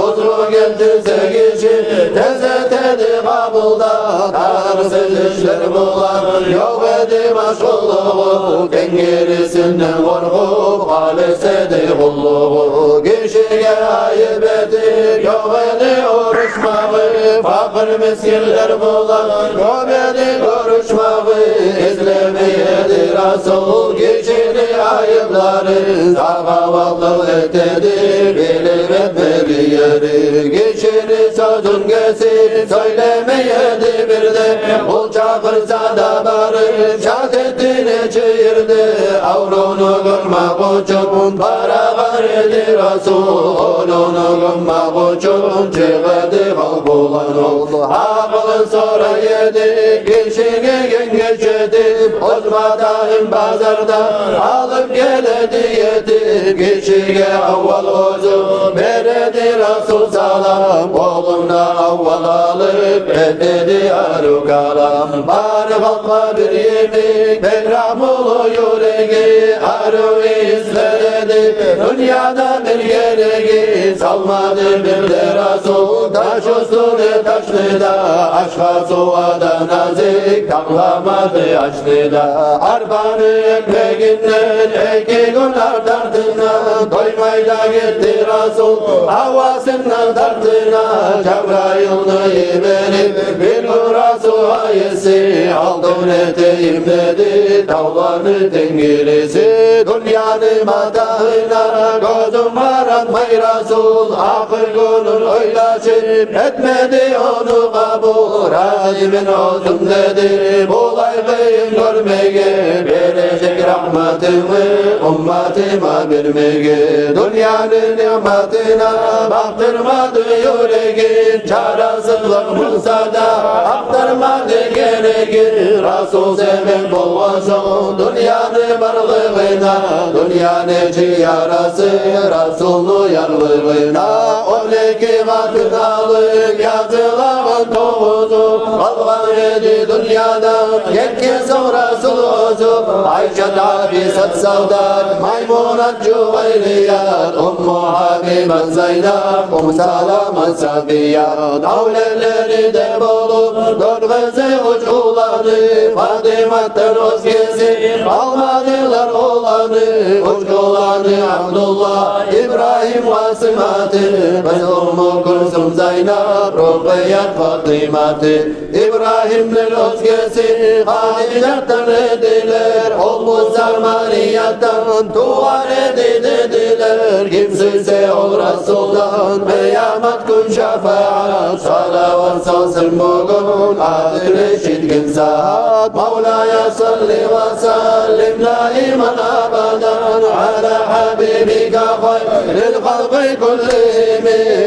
узру гелтирсе гиши тез этеди къабул да. Тарыкъсыз ишлер булан ёкъ эди машгъуллугъу, Тенгирисинден къоркъуп, халис эди къуллугъу. Гишиге айып этип ёкъ эди урушмагъы, факъыр-мискинлер булан кёп эди гёрюшмагъы. Излемей эди Расул гишини айыпларын, сагъаватлыкъ этеди билип этмеген Ери гишини сёзюн гесип сёйлемей эди бир де. Ол чакъырса да барып, шат этди нече ерде. Авруну гёрмек учун барагъан эди Расул. Оьлюню гёммек учун чыгъа эди халкъ улан ол. Гьакъылын сорай эди, гишиге генге чечип, оьз матагьын базардан алып геле эди етип. Гишиге аввал оьзю бере эди Расул салам, къолуна аввал алып эте эди арив калам. Бары халкъгъа бир йимик, бек рагьмулу юреги, арив ийис бере эди дюньяда бир гереги. Салмады бир де Расул таш уьстюне ташны да, ашгъа сувгъа да назик, тангламады ашны да. Арпаны экмегинден эки гюн артартындан тоймай да гетди Расул гьавасындан тартына. Жабрайылны йиберип бир гюн Расул гьайиси, алтын этейим деди тавланы тенгириси. Дюньяны матагьына гёзюн къаратмай Расул, ахыр гюнюн ойлашып, этмеди ону къабул. Разимен оьзюм деди булай къыйын гёрмеге, бережек рагьматынгны умматыма бермеге. Дюньяны ниъматына бакъдырмады юрегин, чарасызлыкъ болса да, ахтармады герегин. Расул себеп болгъан сонг дюньяны барлыгъына, дюнья нечик ярасы Расулну ярлыгъына. Он эки къатын алып язылагъан тогъузу, къалгъан эди дюньядан гетген сонг Расул оьзю. Айшат, Гьафсат, Савдат, Маймунат, Жувайрият, Умму Гьабибат, Зайнап, Умму Саламат, Сафият. Авлетлери де болуп дёрт къызы, уьч уланы, Фатиматдан оьзгеси къалмадылар уланы. Уьч уланы: Абдулла, Ибрагьим, Къасим аты, къыз Умму Кулсум, Зайнап, Рукъият, Фатиматы. Ибрагьимден оьзгеси Хадижатдан эдилер, Умму Самариятдан тувгъан эди дедилер. Ким сюйсе ол Расулдан къыямат гюн шафагьат, салават салсын бугюн атын эшитген сагьат. مولاي صل وسلم دائما أبدا على حبيبك خير الخلق كلهم.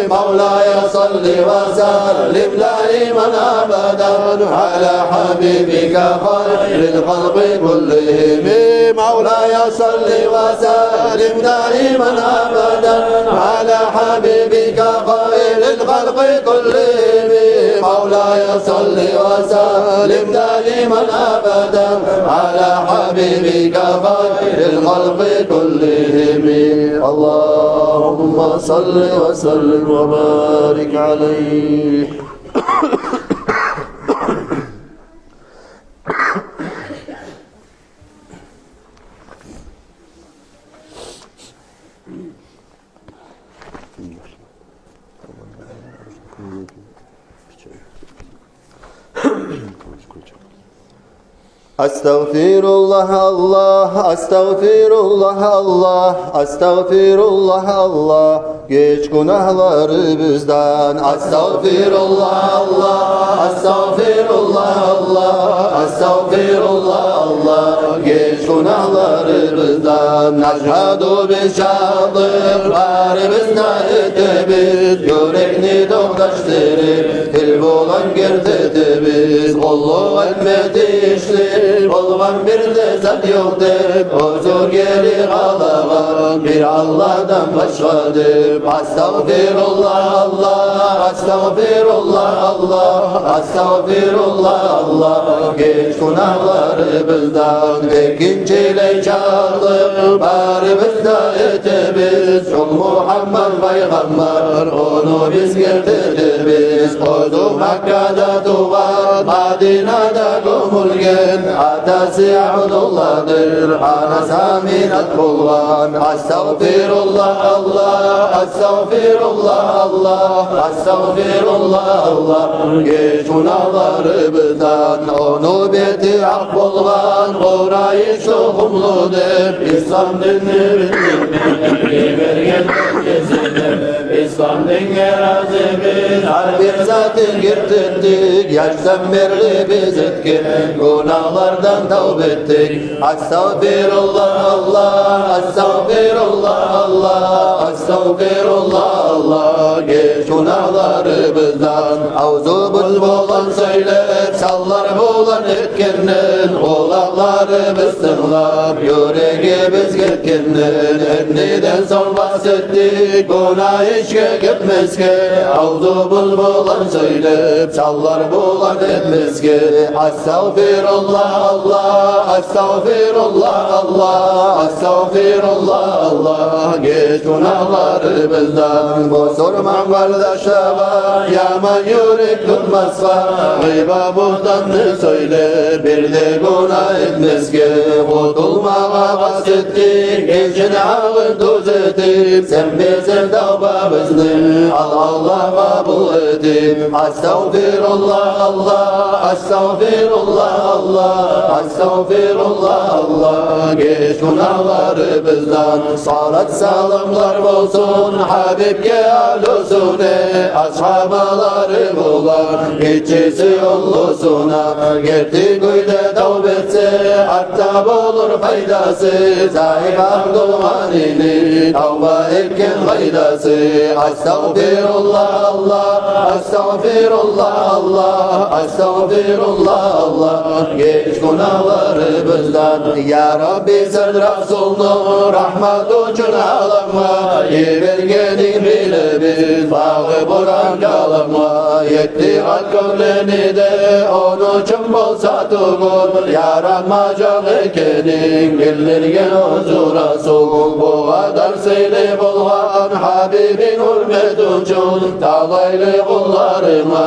مولاي صل وسلم دائما أبدا على حبيبك خير الخلق كلهم. مولاي صل وسلم دائما أبدا على حبيبك خير الخلق كلهم. مولاي صل وسلم دائما أبدا على حبيبك خير الخلق كلهم. اللهم صل وسلم وبارك عليه. أستغفر الله، الله، أستغفر الله، الله، أستغفر الله، الله. Геч гюнагьларыбыздан. أستغفر الله، الله، أستغفر الله، الله، أستغفر الله، الله. Геч гюнагьларыбыздан. نشهد, биз шагьатлыкъ барыбыз да этебиз, юрекни токъташдырып, тил булан герти этебиз. Къуллукъ этме тийишли болгъан бир де зат ёкъ деп, оьзю гери къалагъан бир Аллагьдан башгъа деп. أستغفر الله، الله، أستغفر الله، الله، أستغفر الله، الله. Геч гюнагьларыбыздан. Экинчилей шагьатлыкъ барыбыз да этебиз, шо Мугьаммат пайхаммар, ону биз герти этебиз. Оьзю Маккада тувгъан, Мадинада гёмюлген, Атасы Абдуллагьдыр, анасы Аминат болгъан. Астагъфируллагь, Аллагь, астагъфируллагь, Аллагь, астагъфируллагь, Аллагь. Геч гюнагьларыбыздан. Ону бети акъ болгъан, Къурайыш тухумлу деп, ислам динни билдирмей йиберген кесине. Ислам динге разибиз, гьар бир затын гертидик, яшдан берли биз этген гюнагьлардан тавба этдик. Астагъфируллагь, Аллагь, астагъфируллагь, Аллагь, астагъфируллагь, Аллагь, геч гюнагьларыбыздан. Авзубуз булан сёйлеп, санлар булан этгенден, къулакъларыбыз тынглап, юрегибиз гетгенден, эндиден сонг къаст этдик гюнагь ишге гетмесге, авзубуз булан сёйлеп, санлар булан этмесге. Астагъфируллагь, Аллагь, астагъфируллагь, Аллагь, астагъфируллагь, Аллагь, геч гюнагьларыбыздан. Бусурман къардашлагъа яман юрек тутмасгъа, гъыйбат-бугьтанны сёйлеп, бир де гюнагь этмесге. Къутулмагъа къаст этдик, гечин гьакъын тюзетип, сен бизин тавбабызны ал, Аллагь, къабул этип. Астагъфируллагь, Аллагь, астагъфируллагь, Аллагь, астагъфируллагь, Аллагь, геч гюнагьларыбыздан. Салат-саламлар болсун Гьабибге, алусуне, асгьабалары булан, гиччиси уллусуна. Герти кюйде тавба этсе, артда болур пайдасы. Заиф Абдулгъанини тавба этген къайдасы. Астагъфируллагь, Аллагь, астагъфируллагь, Аллагь, астагъфируллагь, Аллагь, геч гюнагьларыбыздан. Я Рабби, сен Расулну рагьмат учун аламгъа йибергенин билебиз, багъы Къуран каламгъа. Етти къат кёклени де ону учун болса тюгюл, ярама жакъ экенин билдирген оьзю Расул. Бу къадар сыйлы болгъан Гьабибинг гьюрмет учун, талайлы къулларынга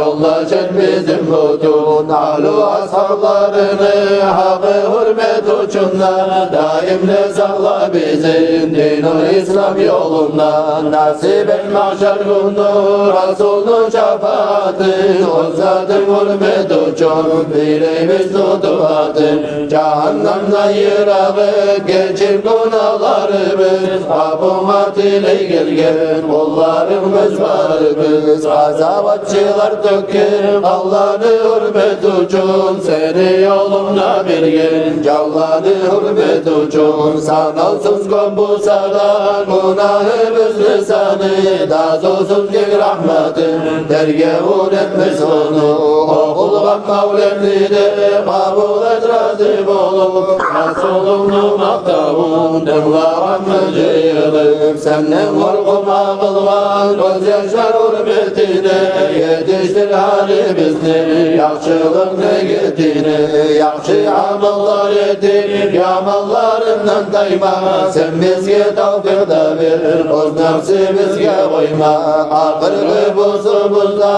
ёлдаш эт бизин бютюн. Агьлю асгьабларыны гьакъы гьюрмет учун да, даим де сакъла бизин дин ислам ёлунда. Насип эт магьшар гюню Расулну шапаатын, оьз затынг гьюрмет учун билейбиз тутуп атын. Жагьаннамдан йыракъ эт, гечир гюнагьларыбыз, къапунга тилей гелген къулларынг биз барыбыз. Къазаватчылар тёкген къанланы гьюрмет учун, сени ёлунгда берген жанланы гьюрмет учун. Санавсуз кёп буса да гюнагьыбызны саны, дазусуз генг рагьматынг, тергевюн этмес ону. Охулгъан мавлетни де къабул эт рази болуп, Расулунгну макътавун тынглагъанмы жыйылып. Сенден къоркъуп агъылгъан гёзьяшлар гьюрметине, етишдир гьалибизни яхшылыкъ негетине. Яхшы амаллар этип, яманларындан тайма, сен бизге тавфикъ да бер, оьз напсыбызгъа къойма. Ахыргъы бусубузда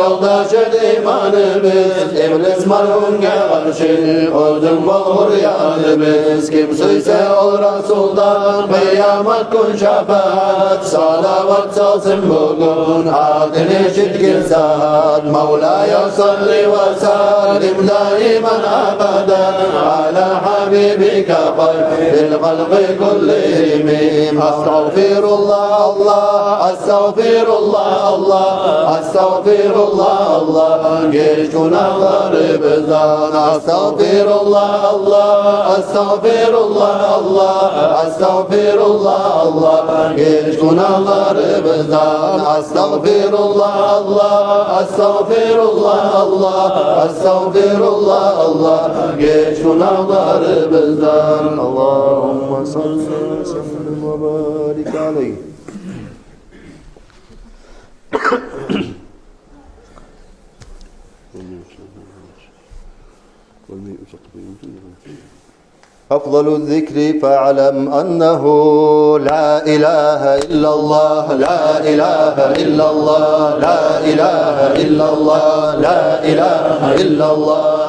ёлдаш эт иманыбыз, иблис малъунга къаршы оьзюнг бол гьур яныбыз. Ким сюйсе ол Расулдан къыямат гюн шапаат, салават салсын бугюн атын эшитген сагьат. مولاي صل وسلم دائما أبدا على حبيبك خير الخلق كلهم. أستغفر الله، الله، أستغفر الله، الله، أستغفر الله، الله. Геч гюнагьларыбыздан. أستغفر الله، الله، أستغفر الله، الله، أستغفر الله، الله. Геч гюнагьларыбыздан. أستغفر الله، الله، أستغفر الله، الله، أستغفر الله، الله. Геч гюнагьларыбыздан. اللهم صل وسلم وبارك عليه. أفضل الذكر فاعلم أنه لا إله إلا الله، لا إله إلا الله، لا إله إلا الله، لا إله إلا الله.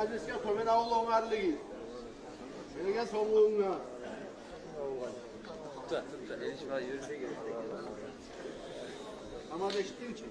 Мажлисге тёбен авул онгарлыгъы. Берген сомлугъунга. Амма эшитдинг чи?